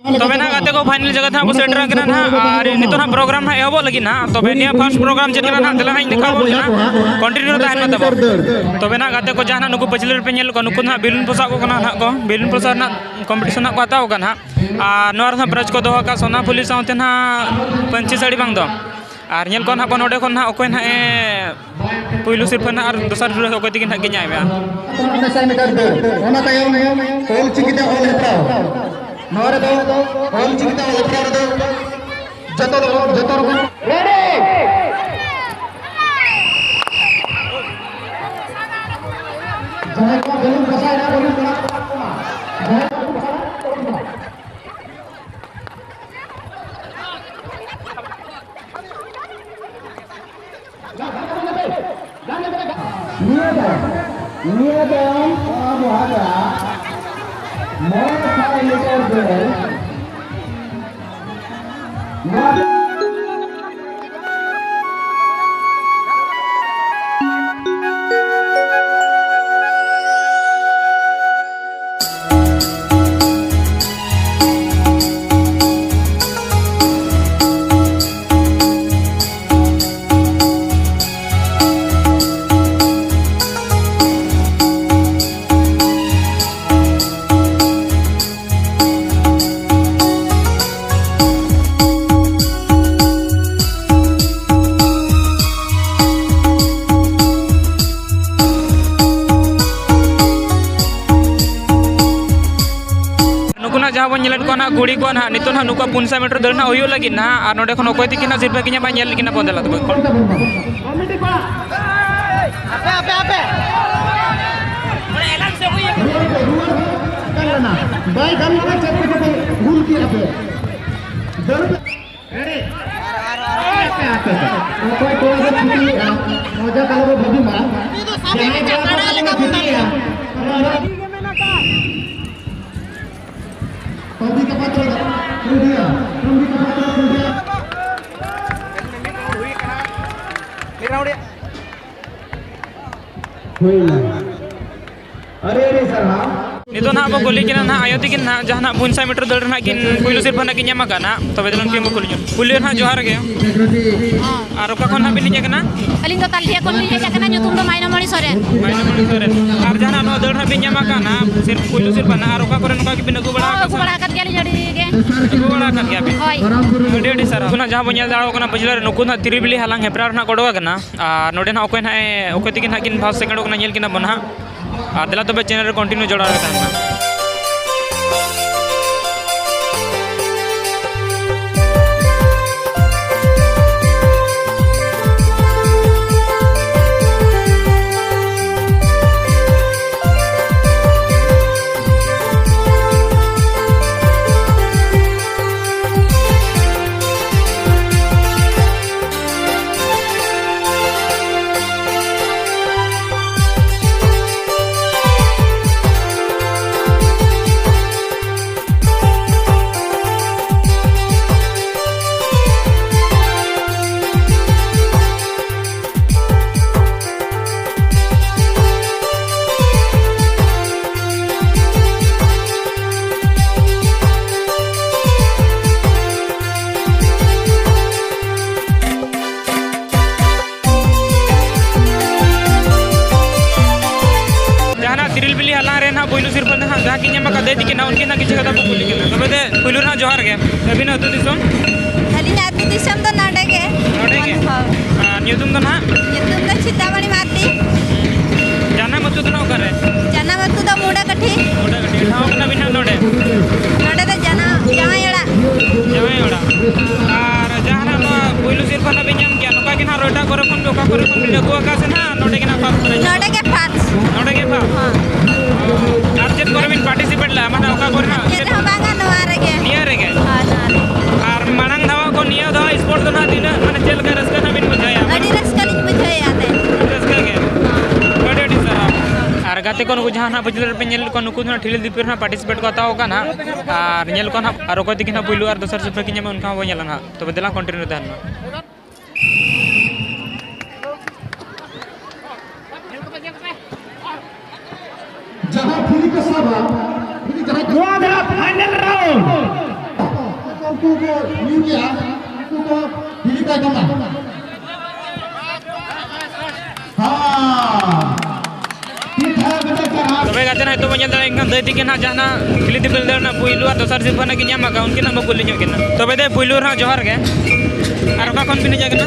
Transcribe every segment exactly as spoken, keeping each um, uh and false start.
ᱛᱚᱵᱮ ᱱᱟᱦᱟᱜ ᱜᱟᱛᱮ ᱠᱚ, final ᱡᱟᱭᱜᱟ ᱛᱮ ᱦᱟᱸᱜ ᱵᱚ ᱥᱮᱴᱮᱨ ᱟᱠᱟᱱᱟ ᱱᱟᱦᱟᱜ, ᱟᱨ ᱱᱤᱛᱚᱜ ᱱᱟᱦᱟᱜ program ᱱᱟᱦᱟᱜ ᱮᱦᱚᱵᱚᱜ ᱞᱟᱹᱜᱤᱫ ᱱᱟᱦᱟᱜ᱾ ᱛᱚᱵᱮ ᱱᱤᱭᱟᱹ first program ᱪᱮᱫ ᱠᱟᱱᱟ ᱱᱟᱦᱟᱜ, ᱫᱮᱞᱟ ᱱᱟᱦᱟᱜ ᱤᱧ ᱫᱮᱠᱷᱟᱣ ᱟᱵᱚᱱ ᱠᱟᱱᱟ, continue ᱨᱮ ᱛᱟᱦᱮᱱ ᱢᱟ ᱛᱟᱵᱚᱱ᱾ ᱛᱚᱵᱮ ᱱᱟᱦᱟᱜ ᱜᱟᱛᱮ ᱠᱚ, ᱡᱟᱦᱟᱸ ᱱᱟᱦᱟᱜ ᱱᱩᱠᱩ ᱯᱟᱹᱪᱷᱞᱟᱹ ᱨᱮᱯᱮ ᱧᱮᱞ ᱠᱚᱣᱟ, ᱱᱩᱠᱩ ᱱᱟᱦᱟᱜ balloon ᱯᱚᱥᱟᱜ ᱠᱚ ᱠᱟᱱᱟ ᱱᱟᱦᱟᱜ ᱠᱚ, balloon ᱯᱚᱥᱟᱜ ᱨᱮᱱᱟᱜ competition ᱱᱟᱦᱟᱜ ᱠᱚ ᱦᱟᱛᱟᱣ ᱟᱠᱟᱫ ᱱᱟᱦᱟᱜ᱾ ᱟᱨ ᱱᱚᱣᱟ ᱨᱮᱦᱚᱸ prize ᱠᱚ ᱫᱚᱦᱚ ᱟᱠᱟᱫ ᱥᱚᱱᱟ ᱯᱷᱩᱞᱤ ᱥᱟᱶᱛᱮ ᱱᱟᱦᱟᱜ ᱯᱟᱹᱧᱪᱤ ᱥᱟᱹᱲᱤ ᱵᱟᱝ ᱫᱚ᱾ ᱟᱨ ᱧᱮᱞ ᱠᱚᱣᱟ ᱱᱟᱦᱟᱜ ᱵᱚᱱ ᱱᱚᱰᱮ ᱠᱷᱚᱱ ᱱᱟᱦᱟᱜ ᱚᱠᱚᱭ ᱱᱟᱦᱟᱜ ᱮ ᱯᱩᱭᱞᱩ ᱥᱤᱨᱯᱷᱟᱹ ᱱᱟᱦᱟᱜ ᱟᱨ ᱫᱚᱥᱟᱨ ᱥᱤᱨᱯᱷᱟᱹ ᱚᱠᱚᱭ ᱛᱮᱜᱮ ᱱᱟᱦᱟᱜ ᱠᱤᱱ ᱧᱟᱢᱮᱜᱼᱟ᱾ ᱚᱱᱟ ᱛᱟᱭᱚᱢ ᱚᱞ ᱪᱤᱠᱤᱛᱮ ᱚᱞ ᱦᱮᱯᱨᱟᱣ᱾ ᱱᱚᱣᱟ ᱨᱮᱫᱚ ᱚᱞ ᱪᱤᱠᱤᱛᱮ ᱚᱞ ᱦᱮᱯᱨᱟᱣ ᱨᱮᱫᱚ ᱡᱚᱛᱚ ᱨᱚᱠᱚᱢ, ᱡᱚᱛᱚ ᱨᱚᱠᱚᱢ᱾ ᱡᱟᱦᱟᱸᱭ ᱠᱚ ᱵᱟᱹᱞᱤᱧ ᱵᱟᱥᱟᱭᱮᱫᱟ, ᱵᱟᱹᱞᱤᱧ ᱯᱟᱲᱦᱟᱜ ᱠᱟᱱᱟ, ᱡᱟᱦᱟᱸᱭ ᱠᱚ ᱯᱟᱲᱦᱟᱜ ᱠᱟᱱᱟ, ᱱᱤᱭᱟᱹ ᱫᱚ, ᱱᱤᱭᱟᱹ ᱫᱚ ᱱᱚᱣᱟ ᱵᱚᱦᱟ ᱫᱚ ᱢᱚᱬᱮ ᱥᱟᱭ ᱞᱤᱴᱟᱨ ᱫᱟᱹᱞ᱾ ᱱᱚᱣᱟ ᱱᱩᱠᱩ ᱱᱟᱜ ᱡᱟᱦᱟᱸ ᱵᱚᱱ ᱧᱮᱞᱮᱫ ᱠᱚᱣᱟ ᱱᱟᱜ ᱠᱩᱲᱤ ᱠᱚ ᱱᱟᱜ, ᱱᱤᱛᱚᱜ ᱱᱟᱜ ᱱᱩᱠᱩᱣᱟᱜ ᱯᱩᱱ ᱥᱟᱭ ᱢᱤᱴᱟᱨ ᱫᱟᱹᱲ ᱱᱟᱜ ᱦᱩᱭᱩᱜ ᱞᱟᱹᱜᱤᱫ ᱱᱟᱜ, ᱟᱨ ᱱᱚᱰᱮ ᱠᱷᱚᱱ ᱚᱠᱚᱭ ᱛᱤᱠᱤᱱ ᱱᱟᱜ ᱥᱤᱨᱯᱟᱹ ᱠᱤᱱ ᱧᱟᱢᱟ, ᱧᱮᱞ ᱞᱟᱹᱜᱤᱫ ᱱᱟᱜ ᱵᱚᱱ ᱫᱮᱞᱟ ᱛᱚᱵᱮ᱾ ᱠᱚᱢᱤᱴᱤ ᱯᱟᱲᱟ᱾ ᱟᱯᱮ, ᱟᱯᱮ, ᱟᱯᱮ᱾ ᱵᱟᱭ ᱜᱟᱱ ᱞᱮᱱᱟ, ᱪᱮᱫ ᱠᱚᱪᱚ ᱯᱮ ᱵᱷᱩᱞ ᱠᱮᱜᱼᱟ ᱯᱮ᱾ ᱫᱟᱹᱲ ᱯᱮ᱾ ᱚᱠᱚᱭ ᱠᱚᱲᱟ ᱠᱚ ᱛᱷᱩᱛᱤᱭᱮᱫᱼᱟ, ᱢᱚᱡᱟ ᱠᱟᱞᱚ ᱵᱚ ᱵᱷᱟᱹᱜᱤ ᱢᱟ᱾ ᱡᱟᱦᱟᱸᱭ ᱠᱚᱲᱟ ᱠᱚ ᱛᱟᱞᱮ ᱠᱚ ᱛᱷᱩᱛᱤᱭᱮᱫᱼᱟ, ᱯᱟᱵᱽᱞᱤᱠ ᱠᱟᱯᱟᱛᱨᱚ ᱠᱩᱞᱰᱤᱭᱟ, ᱯᱟᱵᱽᱞᱤᱠ ᱠᱟᱯᱟᱛᱨᱚ ᱠᱩᱞᱰᱤᱭᱟ᱾ ᱦᱩᱭᱱᱟ᱾ ᱟᱹᱰᱤ ᱟᱹᱰᱤ ᱥᱟᱨᱦᱟᱣ᱾ ᱱᱤᱛᱚᱜ ᱱᱟᱦᱟᱜ ᱵᱚ ᱠᱩᱞᱤ ᱠᱤᱱᱟ ᱱᱟᱦᱟᱜ ᱟᱭᱳ ᱛᱤᱠᱤᱱ ᱱᱟᱦᱟᱜ, ᱡᱟᱦᱟᱱᱟᱜ ᱯᱩᱱ ᱥᱟᱭ ᱢᱤᱴᱟᱨ ᱫᱟᱹᱲ ᱨᱮᱱᱟᱜ ᱠᱤᱱ ᱯᱩᱭᱞᱩ ᱥᱤᱨᱯᱷᱟᱹ ᱱᱟᱦᱟᱜ ᱠᱤᱱ ᱧᱟᱢ ᱟᱠᱟᱫ ᱱᱟᱦᱟᱜ᱾ ᱛᱚᱵᱮ ᱫᱮᱞᱟ ᱩᱱᱠᱤᱱ ᱵᱚ ᱠᱩᱞᱤ ᱧᱚᱜ᱾ ᱯᱩᱭᱞᱩ ᱱᱟᱦᱟᱜ ᱡᱚᱦᱟᱨ ᱜᱮ᱾ ᱦᱚᱸ᱾ ᱟᱨ ᱚᱠᱟ ᱠᱷᱚᱱ ᱱᱟᱦᱟᱜ ᱵᱤᱱ ᱦᱮᱡ ᱟᱠᱟᱱᱟ? ᱟᱹᱞᱤᱧ ᱫᱚ ᱛᱟᱞᱰᱤᱦᱟ ᱠᱷᱚᱱ ᱞᱤᱧ ᱦᱮᱡ ᱟᱠᱟᱱᱟ, ᱧᱩᱛᱩᱢ ᱫᱚ ᱢᱟᱭᱱᱟᱢᱚᱬᱤ ᱥᱚᱨᱮᱱ᱾ ᱢᱟᱭᱱᱟᱢᱚᱬᱤ ᱥᱚᱨᱮᱱ᱾ ᱟᱨ ᱡᱟᱦᱟᱱᱟᱜ ᱱᱚᱣᱟ ᱫᱟᱹᱲ ᱱᱟᱦᱟᱜ ᱵᱤᱱ ᱧᱟᱢ ᱟᱠᱟᱫ ᱱᱟᱦᱟᱜ, ᱥᱤᱨᱯ-, ᱯᱩᱭᱞᱩ ᱥᱤᱨᱯᱷᱟᱹ ᱱᱟᱦᱟᱜ, ᱟᱨ ᱚᱠᱟ ᱠᱚᱨᱮ ᱱᱚᱝᱠᱟ ᱜᱮᱵᱤᱱ ᱟᱹᱜᱩ ᱵᱟᱲᱟ ᱦᱚᱸ, ᱟᱠᱟᱫ ᱟᱹᱜᱩ ᱥᱮ? ᱵᱟᱲᱟ ᱟᱠᱟᱫ ᱜᱮᱭᱟᱞᱤᱧ ᱟᱹᱰᱤ ᱜᱮ᱾ ᱟᱹᱜᱩ ᱵᱟᱲᱟ ᱟᱠᱟᱫ ᱜᱮᱭᱟ ᱵᱤᱱ? ᱦᱳᱭ᱾ ᱟᱹᱰᱤ ᱟᱹᱰᱤ ᱥᱟᱨᱦᱟᱣ᱾ ᱩᱱᱠᱩ ᱱᱟᱦᱟᱜ ᱡᱟᱦᱟᱸ ᱵᱚᱱ ᱧᱮᱞ ᱫᱟᱲᱮᱭᱟᱠᱚ ᱠᱟᱱᱟ ᱯᱟᱹᱪᱷᱞᱟᱹ ᱨᱮ, ᱱᱩᱠᱩ ᱱᱟᱦᱟᱜ ᱛᱤᱨᱤᱞ ᱵᱤᱞᱤ ᱦᱟᱞᱟᱝ ᱦᱮᱯᱨᱟᱣ ᱨᱮ ᱱᱟᱦᱟᱜ ᱠᱚ ᱚᱰᱚᱠ ᱟᱠᱟᱱᱟ᱾ ᱟᱨ ᱱᱚᱰᱮ ᱱᱟᱦᱟᱜ ᱚᱠᱚᱭ ᱱᱟᱦᱟᱜ ᱮ, ᱚᱠᱚᱭ ᱛᱤᱠᱤᱱ ᱱᱟᱦᱟᱜ ᱠᱤᱱ first second ᱠᱟᱱᱟ, ᱧᱮᱞ ᱠᱤᱱᱟ ᱵᱚᱱ ᱱᱟᱦᱟᱜ᱾ ᱟᱨ ᱫᱮᱞᱟ ᱛᱚᱵᱮ channel ᱨᱮ continue ᱡᱚᱲᱟᱣ ᱨᱮ ᱛᱟᱦᱮᱱ ᱢᱟ᱾ ᱡᱟᱦᱟᱱᱟᱜ ᱛᱤᱨᱤᱞ ᱵᱤᱞᱤ ᱦᱟᱞᱟᱝ ᱨᱮ ᱱᱟᱦᱟᱜ ᱯᱩᱭᱞᱩ ᱥᱤᱨᱯᱟᱹ ᱱᱟᱦᱟᱜ ᱡᱟᱦᱟᱸ ᱠᱤᱱ ᱧᱟᱢ ᱟᱠᱟᱫ ᱫᱟᱹᱭ ᱛᱤᱠᱤᱱ ᱱᱟᱦᱟᱜ, ᱩᱱᱠᱤᱱ ᱱᱟᱦᱟᱜ ᱠᱤᱪᱷᱩ ᱠᱟᱛᱷᱟ ᱵᱚ ᱠᱩᱞᱤ ᱠᱤᱱᱟ᱾ ᱛᱚᱵᱮ ᱫᱮ, ᱯᱩᱭᱞᱩ ᱱᱟᱦᱟᱜ ᱡᱚᱦᱟᱨ ᱜᱮ᱾ ᱟᱹᱵᱤᱱᱟᱜ ᱟᱹᱛᱩ ᱫᱤᱥᱚᱢ? ᱟᱹᱞᱤᱧᱟᱜ ᱟᱹᱛᱩ ᱫᱤᱥᱚᱢ ᱫᱚ ᱱᱚᱰᱮ ᱜᱮ᱾ ᱱᱚᱰᱮ ᱜᱮ? ᱦᱚᱸ᱾ ᱟᱨ ᱧᱩᱛᱩᱢ ᱫᱚ ᱱᱟᱦᱟᱜ? ᱧᱩᱛᱩᱢ ᱫᱚ ᱪᱤᱱᱛᱟᱢᱚᱬᱤ ᱢᱟᱨᱰᱤ᱾ ᱡᱟᱱᱟᱢ ᱟᱹᱛᱩ ᱫᱚ ᱱᱟᱦᱟᱜ ᱚᱠᱟᱨᱮ? ᱡᱟᱱᱟᱢ ᱟᱹᱛᱩ ᱫᱚ ᱢᱩᱰᱟᱹᱠᱟᱹᱴᱷᱤ᱾ ᱢᱩᱰᱟᱹᱠᱟᱹᱴᱷᱤ᱾ ᱴᱷᱟᱶ ᱠᱟᱱᱟ ᱵᱤᱱ ᱱᱟᱦᱟᱜ ᱱᱚᱰᱮ? ᱱᱚᱰᱮ ᱫᱚ ᱡᱟᱱᱟᱢ, ᱡᱟᱶᱟᱭ ᱚᱲᱟᱜ᱾ ᱡᱟᱶᱟᱭ ᱚᱲᱟᱜ᱾ ᱟᱨ ᱡᱟᱦᱟᱱᱟᱜ ᱱᱚᱣᱟ ᱯᱩᱭᱞᱩ ᱥᱤᱨᱯᱟᱹ ᱱᱟᱦᱟᱜ ᱵᱤᱱ ᱧᱟᱢ ᱠᱮᱭᱟ, ᱱᱚᱝᱠᱟ ᱜᱮ ᱱᱟᱦᱟᱜ ᱨᱚᱭᱴᱟ ᱠᱚᱨᱮ ᱠᱷᱚᱱ ᱜᱮ ᱚᱠᱟ ᱠᱚᱨᱮ ᱠᱷᱚᱱ ᱵᱤᱱ ᱟᱹᱜᱩ ᱟᱠᱟᱫᱼᱟ ᱥᱮ ᱱᱟᱦᱟᱜ ᱱᱚᱰᱮ ᱜᱮ ᱱᱟᱦᱟᱜ first ᱠᱟᱱᱟ? ᱱᱚᱰᱮ ᱜᱮ first᱾ ᱦᱚᱸ᱾ ᱟᱨ ᱪᱮᱫ ᱠᱚᱨᱮ ᱵᱤᱱ participate ᱞᱮᱫᱼᱟ? ᱢᱟᱱᱮ ᱚᱠᱟ ᱠᱚᱨᱮ ᱱᱟᱦᱟᱜ? ᱪᱮᱫ ᱦᱚᱸ ᱵᱟᱝᱟ, ᱱᱚᱣᱟ ᱨᱮᱜᱮ᱾ ᱱᱤᱭᱟᱹ ᱨᱮᱜᱮ? ᱦᱳᱭ, ᱱᱚᱣᱟ ᱨᱮᱜᱮ᱾ ᱟᱨ ᱢᱟᱲᱟᱝ ᱫᱷᱟᱣ ᱠᱷᱚᱱ ᱱᱤᱭᱟᱹ ᱫᱷᱟᱣ sport ᱫᱚ ᱱᱟᱦᱟᱜ ᱛᱤᱱᱟᱹᱜ, ᱢᱟᱱᱮ, ᱪᱮᱫ ᱞᱮᱠᱟ ᱨᱟᱹᱥᱠᱟᱹ ᱱᱟᱦᱟᱜ ᱵᱤᱱ ᱵᱩᱡᱷᱟᱹᱣᱮᱫᱼᱟ? ᱟᱹᱰᱤ ᱨᱟᱹᱥᱠᱟᱹ ᱞᱤᱧ ᱵᱩᱡᱷᱟᱹᱣᱮᱫᱼᱟ ᱛᱮ᱾ ᱟᱹᱰᱤ ᱨᱟᱹᱥᱠᱟᱹ ᱜᱮ? ᱦᱳᱭ᱾ ᱟᱹᱰᱤ ᱟᱹᱰᱤ ᱥᱟᱨᱦᱟᱣ᱾ ᱟᱨ ᱜᱟᱛᱮ ᱠᱚ ᱱᱩᱠᱩ ᱡᱟᱦᱟᱸ ᱱᱟᱦᱟᱜ ᱯᱟᱹᱪᱷᱞᱟᱹ ᱨᱮᱯᱮ ᱧᱮᱞ ᱠᱚᱣᱟ, ᱱᱩᱠᱩ ᱫᱚ ᱱᱟᱦᱟᱜ ᱴᱷᱤᱞᱤ ᱫᱤᱯᱤᱞ ᱨᱮ ᱱᱟᱦᱟᱜ participate ᱠᱚ ᱦᱟᱛᱟᱣ ᱟᱠᱟᱫᱼᱟ ᱱᱟᱦᱟᱜ᱾ ᱟᱨ ᱧᱮᱞ ᱠᱚᱣᱟ ᱱᱟᱦᱟᱜ, ᱟᱨ ᱚᱠᱚᱭ ᱛᱤᱠᱤᱱ ᱱᱟᱦᱟᱜ ᱯᱩᱭᱞᱩ ᱟᱨ ᱫᱚᱥᱟᱨ ᱥᱤᱨᱯᱟᱹ ᱠᱤᱱ ᱧᱟᱢᱟ, ᱩᱱᱠᱩ ᱦᱚᱸ ᱵᱚᱱ ᱧᱮᱞᱟ ᱱᱟᱦᱟᱜ᱾ ᱛᱚᱵᱮ ᱫᱮᱞᱟ continue ᱨᱮ ᱛᱟᱦᱮᱱ ᱢᱟ᱾ ᱡᱟᱦᱟᱸ ᱱᱚᱣᱟ ᱫᱚ ᱯᱷᱟᱭᱱᱟᱞ ᱨᱟᱣᱩᱱᱰ᱾ ᱩᱱᱠᱩ ᱠᱚ ᱧᱩᱨ ᱠᱮᱜᱼᱟ, ᱩᱱᱠᱩ ᱠᱚ ᱦᱤᱞᱤ ᱛᱟᱭ ᱠᱟᱱᱟ᱾ ᱦᱮᱸ᱾ ᱛᱚᱵᱮ ᱜᱟᱛᱮ, ᱱᱤᱛᱚᱜ ᱵᱚᱱ ᱧᱮᱞ ᱫᱟᱲᱮᱭᱟᱜ ᱠᱟᱱ ᱫᱟᱹᱭ ᱛᱤᱠᱤᱱ ᱦᱟᱸᱜ ᱡᱟᱦᱟᱱᱟᱜ ᱠᱷᱤᱞᱤ ᱫᱤᱯᱤᱞ ᱫᱟᱹᱲ ᱨᱮᱱᱟᱜ ᱯᱩᱭᱞᱩ ᱟᱨ ᱫᱚᱥᱟᱨ ᱥᱤᱨᱯᱷᱟᱹ ᱨᱮᱱᱟᱜ ᱠᱤᱱ ᱧᱟᱢ ᱟᱠᱟᱫ, ᱩᱱᱠᱤᱱ ᱦᱟᱸᱜ ᱵᱚ ᱠᱩᱞᱤ ᱧᱚᱜ ᱠᱤᱱᱟ᱾ ᱛᱚᱵᱮ ᱫᱟᱹᱭ, ᱯᱩᱭᱞᱩ ᱨᱮ ᱦᱟᱸᱜ ᱡᱚᱦᱟᱨ ᱜᱮ᱾ ᱟᱨ ᱚᱠᱟ ᱠᱷᱚᱱ ᱵᱤᱱ ᱦᱮᱡ ᱟᱠᱟᱱᱟ?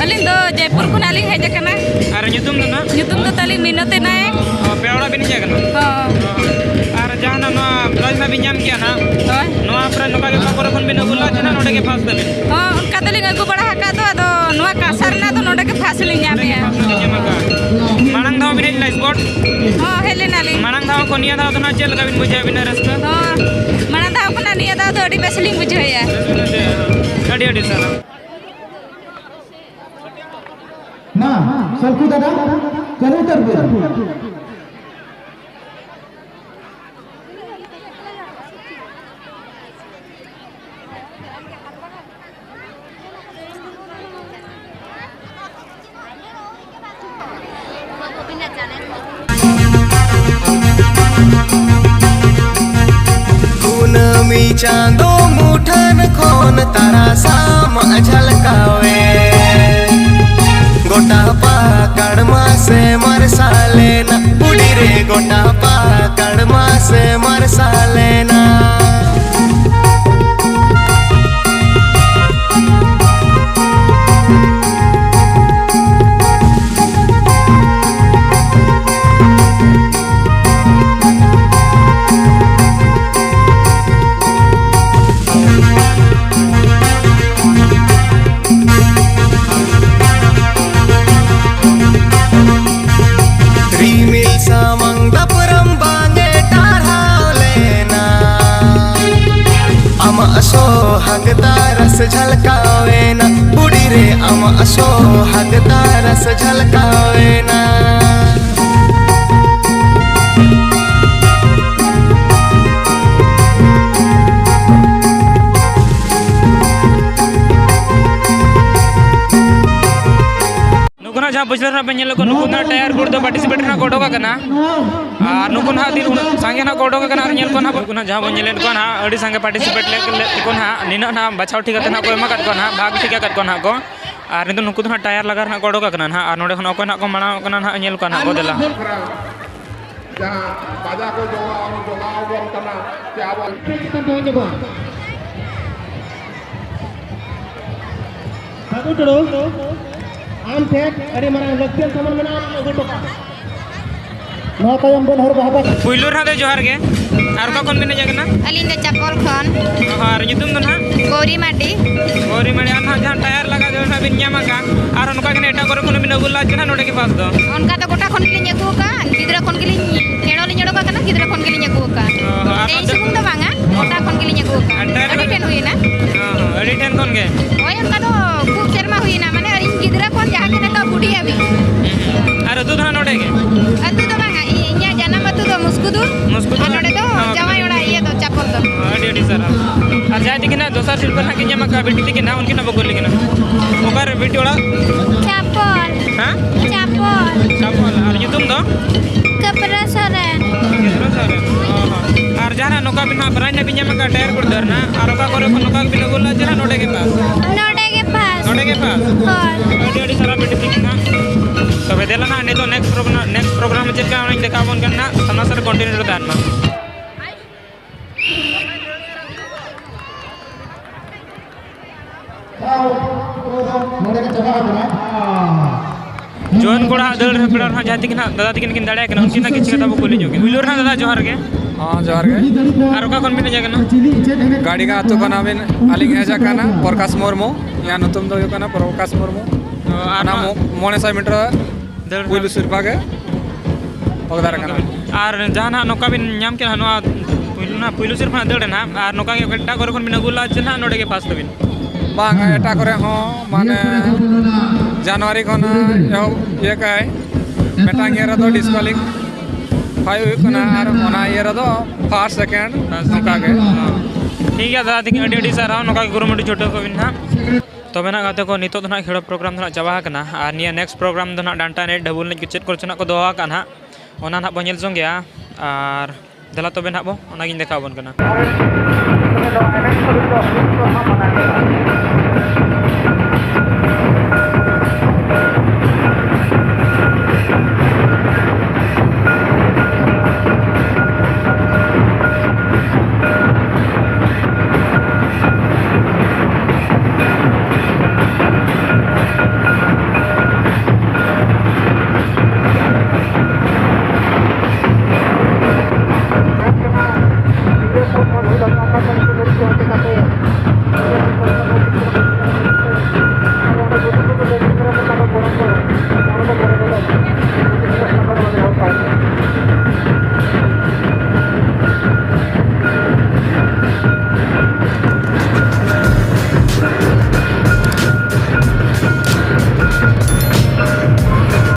ᱟᱹᱞᱤᱧ ᱫᱚ ᱡᱚᱭᱯᱩᱨ ᱠᱷᱚᱱᱟᱜ ᱞᱤᱧ ᱦᱮᱡ ᱟᱠᱟᱱᱟ᱾ ᱟᱨ ᱧᱩᱛᱩᱢ ᱫᱚ ᱱᱟᱦᱟᱜ? ᱧᱩᱛᱩᱢ ᱫᱚ ᱛᱟᱹᱞᱤᱧ ᱢᱤᱱᱚᱛᱤ ᱱᱟᱭᱮᱠ᱾ ᱚ, ᱯᱮ ᱚᱲᱟᱜ ᱵᱤᱱ ᱦᱮᱡ ᱟᱠᱟᱱᱟ? ᱦᱚᱸ᱾ ᱟᱨ ᱡᱟᱦᱟᱱᱟᱜ ᱱᱚᱣᱟ ᱯᱨᱟᱭᱤᱡᱽ ᱢᱟ ᱵᱤᱱ ᱧᱟᱢ ᱜᱮᱭᱟ ᱱᱟᱦᱟᱜ? ᱦᱳᱭ᱾ ᱱᱚᱣᱟ ᱯᱨᱟᱭᱤᱡᱽ ᱱᱚᱝᱠᱟ ᱜᱮ ᱚᱠᱟ ᱠᱚᱨᱮ ᱠᱷᱚᱱ ᱵᱤᱱ ᱟᱹᱜᱩ ᱞᱮᱫᱼᱟ, ᱥᱮ ᱱᱟᱦᱟᱜ ᱱᱚᱰᱮ ᱜᱮ ᱯᱷᱟᱥᱴ ᱛᱟᱹᱵᱤᱱ? ᱦᱚᱸ, ᱚᱱᱠᱟ ᱫᱚᱞᱤᱧ ᱟᱹᱜᱩ ᱵᱟᱲᱟ ᱟᱠᱟᱫ ᱫᱚ, ᱟᱫᱚ ᱱᱚᱣᱟ ᱠᱟᱸᱥᱟ ᱨᱮᱱᱟᱜ ᱫᱚ ᱱᱚᱰᱮ ᱜᱮ ᱯᱷᱟᱥᱴ ᱞᱤᱧ ᱱᱚᱰᱮ ᱜᱮ ᱧᱟᱢᱮᱜᱼᱟ᱾ ᱯᱷᱟᱥᱴ ᱵᱤᱱ ᱧᱟᱢ ᱟᱠᱟᱫᱼᱟ᱾ ᱢᱟᱲᱟᱝ ᱫᱷᱟᱣ ᱵᱤᱱ ᱦᱮᱡ ᱞᱮᱱᱟ ᱥᱯᱳᱨᱴ? ᱦᱚᱸ, ᱦᱮᱡ ᱞᱮᱱᱟᱞᱤᱧ᱾ ᱢᱟᱲᱟᱝ ᱫᱷᱟᱣ ᱠᱷᱚᱱ ᱱᱤᱭᱟᱹ ᱫᱷᱟᱣ ᱫᱚ ᱱᱟᱦᱟᱜ ᱪᱮᱫ ᱞᱮᱠᱟ ᱵᱤᱱ ᱵᱩᱡᱷᱟᱹᱣᱮᱫᱼᱟ, ᱟᱹᱵᱤᱱᱟᱜ ᱨᱟᱹᱥᱠᱟᱹ? ᱦᱚᱸ, ᱢᱟᱲᱟᱝ ᱫᱷᱟᱣ ᱠᱷᱚᱱᱟᱜ ᱱᱤᱭᱟᱹ ᱫᱷᱟᱣ ᱫᱚ ᱟᱹᱰᱤ ᱵᱮᱥ ᱞᱤᱧ ᱵᱩᱡᱷᱟᱹᱣᱮᱫᱼᱟ᱾ ᱟᱹᱰᱤ ᱟᱹᱰᱤ ᱥᱟᱨᱦᱟᱣ᱾ ᱢᱟ, ᱥᱚᱞᱠᱩ ᱫᱟᱫᱟ, ᱪᱟᱹᱞᱩ ᱩᱛᱟᱹᱨ ᱵᱤᱱ᱾ ᱠᱩᱱᱟᱹᱢᱤ ᱪᱟᱸᱫᱚ ᱢᱩᱴᱷᱟᱹᱱ ᱠᱷᱚᱱ ᱛᱟᱨᱟᱥᱟᱢ ᱡᱷᱟᱞᱠᱟᱣᱮ᱾ ᱜᱚᱴᱟ ᱯᱟᱠᱟᱲ ᱢᱟᱥᱮ ᱢᱟᱨᱥᱟᱞᱮᱱᱟ, ᱠᱩᱲᱤ ᱨᱮ ᱜᱚᱴᱟ ᱯᱟᱠᱟᱲ ᱢᱟᱥᱮ ᱢᱟᱨᱥᱟᱞᱮᱱᱟ᱾ ᱨᱤᱢᱤᱞ ᱥᱟᱢᱟᱝ ᱫᱟᱯᱨᱟᱢ ᱵᱟᱝ ᱮ ᱴᱟᱨᱦᱟᱣ ᱞᱮᱱᱟ᱾ ᱟᱢᱟᱜ ᱥᱚᱦᱟᱜ ᱛᱟᱨᱟᱥ ᱡᱷᱟᱞᱠᱟᱣᱮᱱᱟ, ᱠᱩᱲᱤ ᱨᱮ ᱟᱢᱟᱜ ᱥᱚᱦᱟᱜ ᱛᱟᱨᱟᱥ ᱡᱷᱟᱞᱠᱟᱣᱮᱱᱟ᱾ ᱱᱩᱠᱩᱱᱟᱜ ᱡᱟᱦᱟᱸ ᱯᱩᱪᱷᱞᱟᱹ ᱨᱮ ᱱᱟᱜ ᱵᱮᱱ ᱧᱮᱞᱮᱫ ᱠᱚᱣᱟ, ᱱᱩᱠᱩ ᱱᱟᱜ ᱴᱟᱭᱟᱨ ᱜᱩᱲ ᱫᱚ ᱯᱟᱨᱴᱤᱥᱤᱯᱮᱴ ᱨᱮ ᱱᱟᱜ ᱠᱚ ᱚᱰᱚᱠ ᱟᱠᱟᱱᱟ᱾ ᱟᱨ ᱱᱩᱠᱩ ᱱᱟᱜ ᱛᱤᱱ ᱩᱱᱟᱹᱜ ᱥᱟᱸᱜᱮ ᱱᱟᱜ ᱠᱚ ᱚᱰᱚᱠ ᱟᱠᱟᱱᱟ, ᱟᱨ ᱧᱮᱞ ᱠᱚ ᱱᱟᱜ, ᱱᱩᱠᱩ ᱱᱟᱜ ᱡᱟᱦᱟᱸ ᱵᱚᱱ ᱧᱮᱞᱮᱫ ᱠᱚᱣᱟ ᱱᱟᱜ, ᱟᱹᱰᱤ ᱥᱟᱸᱜᱮ ᱯᱟᱨᱴᱤᱥᱤᱯᱮᱴ ᱞᱮᱫ ᱞᱮᱫ ᱛᱮᱠᱚ ᱱᱟᱜ, ᱱᱤᱱᱟᱹᱜ ᱱᱟᱜ ᱵᱟᱪᱷᱟᱣ ᱴᱷᱤᱠ ᱠᱟᱛᱮ ᱱᱟᱜ ᱠᱚ ᱮᱢ ᱟᱠᱟᱫ ᱠᱚᱣᱟ ᱱᱟᱜ, ᱵᱷᱟᱜᱽ ᱴᱷᱤᱠ ᱟᱠᱟᱫ ᱠᱚᱣᱟ ᱱᱟᱜ ᱠᱚ᱾ ᱟᱨ ᱱᱤᱛᱚᱜ ᱱᱩᱠᱩ ᱫᱚ ᱱᱟᱜ ᱴᱟᱭᱟᱨ ᱞᱟᱜᱟ ᱨᱮ ᱱᱟᱜ ᱠᱚ ᱚᱰᱚᱠ ᱟᱠᱟᱱᱟ ᱱᱟᱜ, ᱟᱨ ᱱᱚᱰᱮ ᱠᱷᱚᱱ ᱚᱠᱚᱭ ᱱᱟᱜ ᱠᱚ ᱢᱟᱲᱟᱝ ᱚᱜ ᱠᱟᱱᱟ ᱱᱟᱜ, ᱧᱮᱞ ᱠᱚᱣᱟ ᱱᱟᱜ ᱠᱚ ᱫᱮᱞᱟ᱾ ᱡᱟᱦᱟᱸ ᱵᱟᱡᱟ ᱠᱚ ᱡᱚᱢᱟᱣ, ᱡᱚᱢᱟᱣ ᱟᱵᱚᱱ ᱠᱟᱱᱟ, ᱥᱮ ᱟᱵᱚ ᱵᱟᱹᱵᱩ ᱴᱩᱰᱩ, ᱟᱢ ᱴᱷᱮᱱ ᱟᱹᱰᱤ ᱢᱟᱨᱟᱝ ᱞᱟᱹᱠᱛᱤᱭᱟᱱ ᱥᱟᱢᱟᱱ ᱢᱮᱱᱟᱜᱼᱟ, ᱟᱹᱜᱩ ᱦᱚᱴᱚ ᱠᱟᱜ ᱢᱮ᱾ ᱱᱚᱣᱟ ᱛᱟᱭᱚᱢ ᱵᱚᱱ ᱦᱚᱨ ᱵᱟᱦᱟ ᱵᱟᱠ- ᱯᱩᱭᱞᱩ ᱨᱮ ᱫᱚ ᱡᱚᱦᱟᱨ ᱜᱮ᱾ ᱟᱨ ᱚᱠᱟ ᱠᱷᱚᱱ ᱵᱤᱱ ᱦᱮᱡ ᱟᱠᱟᱱᱟ? ᱟᱹᱞᱤᱧ ᱫᱚ ᱪᱟᱯᱚᱞ ᱠᱷᱚᱱ᱾ ᱟᱨ ᱧᱩᱛᱩᱢ ᱫᱚ ᱱᱟᱦᱟᱜ? ᱜᱳᱨᱤ ᱢᱟᱨᱰᱤ᱾ ᱜᱳᱨᱤ ᱢᱟᱨᱰᱤ᱾ ᱟᱨ ᱱᱟᱦᱟᱜ ᱡᱟᱦᱟᱸ ᱴᱟᱭᱟᱨ ᱞᱟᱜᱟ ᱫᱚ ᱱᱟᱦᱟᱜ ᱵᱤᱱ ᱧᱟᱢ ᱟᱠᱟᱫ, ᱟᱨ ᱚᱱᱠᱟ ᱜᱮ ᱮᱴᱟᱜ ᱠᱚᱨᱮ ᱠᱷᱚᱱ ᱵᱤᱱ ᱟᱹᱜᱩ ᱞᱮᱫᱟ ᱪᱮ ᱱᱟᱦᱟᱜ ᱱᱚᱰᱮ ᱜᱮ ᱯᱷᱟᱥᱴ ᱫᱚ? ᱚᱱᱠᱟ ᱫᱚ ᱜᱚᱴᱟ ᱠᱷᱚᱱ ᱜᱮᱞᱤᱧ ᱟᱹᱜᱩ ᱟᱠᱟᱫ, ᱜᱤᱫᱽᱨᱟᱹ ᱠᱷᱚᱱ ᱜᱮᱞᱤᱧ, ᱠᱷᱮᱲᱚ ᱞᱤᱧ ᱚᱰᱚᱠ ᱟᱠᱟᱱᱟ, ᱜᱤᱫᱽᱨᱟᱹ ᱠᱷᱚᱱ ᱜᱮᱞᱤᱧ ᱟᱹᱜᱩ ᱟᱠᱟᱫ᱾ ᱚ, ᱟᱨ ᱤᱧ ᱟᱯᱮ ᱥᱩᱢᱩᱝ ᱫᱚ ᱵᱟᱝᱟ, ᱜᱚᱴᱟ ᱠᱷᱚᱱ ᱜᱮᱞᱤᱧ ᱟᱹᱜᱩ ᱟᱠᱟᱫ᱾ ᱟᱨ ᱴᱟᱭᱟᱨ ᱟᱹᱰᱤ ᱴᱷᱮᱱ ᱦᱩᱭᱮᱱᱟ᱾ ᱚ, ᱟᱹᱰᱤ ᱴᱷᱮᱱ ᱠᱷᱚᱱ ᱜᱮ? ᱦᱳᱭ, ᱚᱱᱠᱟ ᱫᱚ ᱠᱷᱩᱵ ᱥᱮᱨᱢᱟ ᱦᱩᱭᱮᱱᱟ, ᱢᱟᱱᱮ ᱤᱧ ᱜᱤᱫᱽᱨᱟᱹ ᱠᱷᱚᱱ ᱡᱟᱦᱟᱸ ᱜᱮ ᱱᱤᱛᱚᱜ ᱵᱩᱰᱷᱤ ᱦᱟᱹᱵᱤᱡ᱾ ᱟᱨ ᱟᱹᱛᱩ ᱫᱚ ᱦᱟᱸᱜ ᱱᱚᱰᱮ ᱜᱮ? ᱟᱹᱛᱩ ᱫᱚ ᱵᱟᱝᱟ, ᱤᱧ, ᱤᱧᱟᱹᱜ ᱡᱟᱱᱟᱢ ᱟᱹᱛᱩ ᱫᱚ ᱢᱩᱥᱠᱩᱫᱩᱨ᱾ ᱢᱩᱥᱠᱩᱫᱩᱨ᱾ ᱟᱨ ᱱᱚᱰᱮ ᱫᱚ ᱦᱚᱸ᱾ ᱡᱟᱶᱟᱭ ᱚᱲᱟᱜ, ᱤᱭᱟᱹ ᱫᱚ ᱪᱟᱯᱚᱞ ᱫᱚ᱾ ᱟᱹᱰᱤ ᱟᱹᱰᱤ ᱥᱟᱨᱦᱟᱣ᱾ ᱟᱨ ᱡᱟᱦᱟᱸᱭ ᱛᱤᱠᱤᱱ ᱦᱟᱸᱜ ᱫᱚᱥᱟᱨ ᱥᱤᱨᱯᱟᱹ ᱦᱟᱸᱜ ᱠᱤᱱ ᱧᱟᱢ ᱟᱠᱟᱫᱼᱟ ᱵᱤᱴᱤ ᱛᱤᱠᱤᱱ ᱦᱟᱸᱜ, ᱩᱱᱠᱤᱱ ᱦᱚᱸ ᱵᱚ ᱠᱩᱞᱤ ᱠᱤᱱᱟ᱾ ᱚᱠᱟᱨᱮ ᱵᱤᱴᱤ ᱚᱲᱟᱜ? ᱪᱟᱯᱚᱞ᱾ ᱦᱮᱸ? ᱪᱟᱯᱚᱞ᱾ ᱪᱟᱯᱚᱞ᱾ ᱟᱨ ᱧᱩᱛᱩᱢ ᱫᱚ? ᱠᱟᱹᱯᱨᱟᱹ ᱥᱚᱨᱮᱱ᱾ ᱠᱟᱹᱯᱨᱟᱹ ᱥᱚᱨᱮᱱ᱾ ᱚ ᱦᱚᱸ᱾ ᱟᱨ ᱡᱟᱦᱟᱱᱟᱜ ᱱᱚᱝᱠᱟ ᱵᱤᱱ ᱦᱟᱸᱜ ᱯᱨᱟᱭᱤᱡᱽ ᱱᱟᱜ ᱵᱤᱱ ᱧᱟᱢ ᱟᱠᱟᱫᱼᱟ ᱴᱟᱭᱟᱨ ᱠᱚ ᱫᱟᱹᱨ ᱱᱟᱜ, ᱟᱨ ᱚᱠᱟ ᱠᱚᱨᱮ ᱠᱷᱚᱱ ᱱᱚᱝᱠᱟ ᱜᱮᱵᱤᱱ ᱟᱹᱜᱩ ᱞᱮᱫᱼᱟ ᱡᱟᱦᱟᱱᱟᱜ ᱱᱚᱰᱮ ᱜᱮ ᱯᱟᱥ? ᱱᱚᱰᱮ ᱜᱮ ᱯᱟᱥ? ᱱᱚᱰᱮ ᱜᱮ ᱯᱟᱥ? ᱦᱳᱭ᱾ ᱟᱹᱰᱤ ᱟᱹᱰᱤ ᱥᱟᱨᱦᱟᱣ ᱵᱤᱴᱤ ᱛᱤᱠᱤᱱ ᱦᱟᱸᱜ᱾ ᱛᱚᱵᱮ ᱫᱮᱞᱟ ᱱᱟᱜ ᱱᱤᱛᱚᱜ ᱱᱮᱠᱥᱴ ᱯᱨᱳᱜᱨᱟᱢ, ᱱᱮᱠᱥᱴ ᱯᱨᱳᱜᱨᱟᱢ ᱪᱮᱫ ᱞᱮᱠᱟ ᱚᱱᱟᱧ ᱫᱮᱠᱷᱟᱣ ᱟᱵᱚᱱ ᱠᱟᱱᱟ ᱱᱟᱜ, ᱥᱟᱢᱱᱟ ᱥᱟᱢᱱᱤ ᱠᱚᱱᱴᱤᱱᱤᱭᱩ ᱨᱮ ᱛᱟᱦᱮᱱ ᱢᱟ᱾ ᱡᱩᱣᱟᱹᱱ ᱠᱚᱲᱟ ᱫᱟᱹᱲ ᱦᱮᱯᱨᱟᱣ ᱨᱮᱦᱚᱸ ᱡᱟᱦᱟᱸ ᱛᱤᱱᱟᱹᱜ ᱫᱟᱫᱟ ᱛᱟᱹᱠᱤᱱ ᱠᱤᱱ ᱫᱟᱲᱮᱭᱟᱜ ᱠᱟᱱᱟ, ᱩᱱᱠᱤᱱ ᱦᱟᱸᱜ ᱠᱤᱪᱷᱩ ᱠᱟᱛᱷᱟ ᱵᱚ ᱠᱩᱞᱤ ᱧᱚᱜ ᱠᱤᱱᱟ᱾ ᱯᱩᱭᱞᱩ ᱨᱮᱦᱚᱸ ᱫᱟᱫᱟ ᱡᱚᱦᱟᱨ ᱜᱮ᱾ ᱦᱚᱸ, ᱡᱚᱦᱟᱨ ᱜᱮ᱾ ᱟᱨ ᱚᱠᱟ ᱠᱷᱚᱱ ᱵᱤᱱ ᱦᱮᱡ ᱟᱠᱟᱱᱟ? ᱜᱟᱲᱤᱜᱟ ᱟᱹᱛᱩ ᱠᱷᱚᱱᱟᱜ ᱵᱤᱱ, ᱟᱹᱞᱤᱧ ᱦᱮᱡ ᱟᱠᱟᱱᱟ ᱯᱨᱚᱠᱟᱥ ᱢᱩᱨᱢᱩ᱾ ᱤᱧᱟᱹᱜ ᱧᱩᱛᱩᱢ ᱫᱚ ᱦᱩᱭᱩᱜ ᱠᱟᱱᱟ ᱯᱨᱚᱠᱟᱥ ᱢᱩᱨᱢᱩ᱾ ᱚ, ᱟᱨ ᱚᱱᱟ ᱱᱚᱣᱟ ᱢᱚ-, ᱢᱚᱬᱮ ᱥᱟᱭ ᱢᱤᱴᱟᱨ ᱫᱟᱹᱲ ᱯᱩᱭᱞᱩ ᱨᱮᱱᱟᱜ ᱥᱤᱨᱯᱷᱟ ᱜᱮ ᱚᱜᱫᱟᱨ ᱟᱠᱟᱱᱟ᱾ ᱟᱨ ᱡᱟᱦᱟᱱᱟᱜ ᱱᱚᱝᱠᱟ ᱵᱤᱱ ᱧᱟᱢ ᱠᱮᱫᱟ ᱱᱚᱣᱟ ᱯᱩᱭᱞᱩ, ᱱᱚᱣᱟ ᱯᱩᱭᱞᱩ ᱥᱤᱨᱯᱷᱟ ᱨᱮᱱᱟᱜ ᱫᱟᱹᱲ ᱨᱮᱱᱟᱜ, ᱟᱨ ᱱᱚᱝᱠᱟ ᱜᱮ ᱮᱴᱟᱜ ᱠᱚᱨᱮ ᱠᱷᱚᱱ ᱵᱤᱱ ᱟᱹᱜᱩ ᱞᱮᱫᱼᱟ ᱪᱮ ᱱᱟᱦᱟᱜ ᱱᱚᱰᱮ ᱜᱮ ᱯᱷᱟᱥᱴ ᱛᱟᱹᱵᱤᱱ? ᱵᱟᱝ, ᱮᱴᱟᱜ ᱠᱚᱨᱮ ᱦᱚᱸ, ᱢᱟᱱᱮ, ᱡᱟᱱᱩᱣᱟᱨᱤ ᱠᱷᱚᱱ ᱮᱦᱚᱵ ᱤᱭᱟᱹ ᱠᱟᱜᱼᱟᱭ, ᱢᱤᱫᱴᱟᱝ ᱤᱭᱟᱹ ᱨᱮᱫᱚ ᱰᱤᱥᱠᱣᱟᱞᱤᱯᱷᱟᱭ ᱦᱩᱭᱩᱜ ᱠᱟᱱᱟ, ᱟᱨ ᱚᱱᱟ ᱤᱭᱟᱹ ᱨᱮᱫᱚ ᱯᱷᱟᱥᱴ, ᱥᱮᱠᱮᱱᱰ, ᱱᱚᱝᱠᱟ ᱜᱮ᱾ ᱴᱷᱤᱠ ᱜᱮᱭᱟ ᱫᱟᱫᱟ, ᱛᱤᱠᱤᱱ ᱟᱹᱰᱤ ᱟᱹᱰᱤ ᱥᱟᱨᱦᱟᱣ, ᱱᱚᱝᱠᱟ ᱜᱮ ᱠᱩᱨᱩᱢᱩᱴᱩ ᱪᱷᱩᱴᱟᱹᱣ ᱠᱚᱜ ᱵᱤᱱ ᱱᱟᱦᱟᱜ᱾ ᱛᱚᱵᱮ ᱱᱟᱜ ᱜᱟᱛᱮ ᱠᱚ, ᱱᱤᱛᱚᱜ ᱫᱚ ᱱᱟᱜ ᱠᱷᱮᱞᱳᱰ ᱯᱨᱳᱜᱨᱟᱢ ᱫᱚ ᱱᱟᱜ ᱪᱟᱵᱟ ᱟᱠᱟᱱᱟ, ᱟᱨ ᱱᱤᱭᱟᱹ ᱱᱮᱠᱥᱴ ᱯᱨᱳᱜᱨᱟᱢ ᱫᱚ ᱱᱟᱜ ᱰᱟᱱᱴᱟ ᱮᱱᱮᱡ, ᱰᱷᱟᱹᱵᱩ ᱮᱱᱮᱡ ᱠᱚ ᱪᱮᱫ ᱠᱚᱨᱮ ᱪᱚ ᱱᱟᱜ ᱠᱚ ᱫᱚᱦᱚ ᱟᱠᱟᱫ ᱱᱟᱜ, ᱚᱱᱟ ᱱᱟᱜ ᱵᱚᱱ ᱧᱮᱞ ᱡᱚᱝ ᱜᱮᱭᱟ᱾ ᱟᱨ ᱫᱮᱞᱟ ᱛᱚᱵᱮ ᱱᱟᱜ ᱵᱚ ᱚᱱᱟᱜᱤᱧ ᱫᱮᱠᱷᱟᱣ ᱟᱵᱚᱱ ᱠᱟᱱᱟ᱾